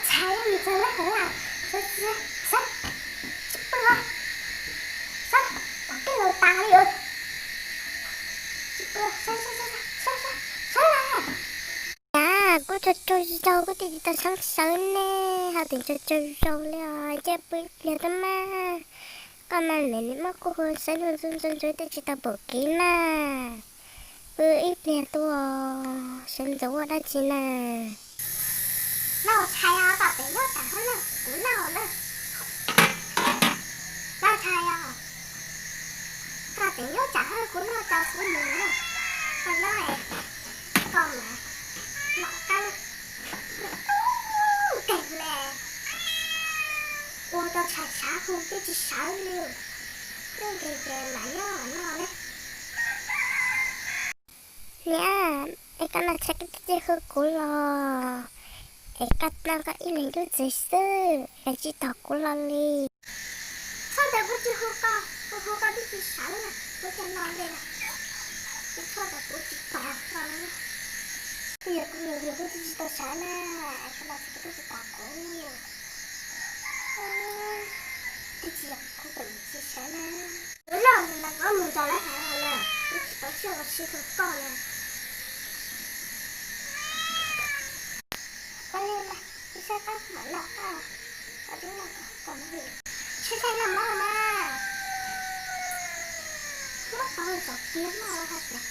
Txhais mus txog lawv hauv, sawv, sawv, sawv, tsis pw os, sawv, pom koj los tas li os, tsis pw, sawv, sawv, sawv, sawv, sawv, sawv lawm. Cas kuv tsaug tsaug zog kuv thiaj tsis tau sawv sawv ne, ho tseem tsaug tsaug zog li os, cia pw ib pliag tub mas. Koj mas niam niam muab kuv hu sawv ntxov ntxov ntxov ntxov thiaj tsis tau pom kev na. Pw ib pliag tuaj, sawv ntxov ua dab tsi na. Noj tshais os, koj tseem nyob tsam hab na, kuv noj na. Noj tshais os, koj tseem nyob tsam hab, kuv noj tso kuv mus na. Koj nyob es koj mas nom qab kawg le. Ua tau tshais tshav hu twb tsis sawv li, twb nkeeg ces mam nyob mam noj ne. Niam, es koj noj tshais koj twb tsis hu kuv los, es koj noj koj ib leeg dub txeeg xwb es tsis tos kuv los li. Txhob ntawd kuv tsis hu koj, kuv hu koj twb tsis sawv na, kuv coj noj ntej na. Txhob ntawd kuv tsis tos koj na. Kuv yog kuv yog kuv twb tsis tau sawv na, es koj noj tshais koj twb tsis tos kuv. Twb tsis yog kuv pem tsis sawv na. Kuv noj mus mas kuv mus ntsaws lawv hauv na, kuv tsis tau siab ua si rau koj na. Ua li mas kuv saib koj mam noj koj, koj twb noj koj, koj mus li. Tsis saib noj mov mas, muab tau txom kiag noj los hais tias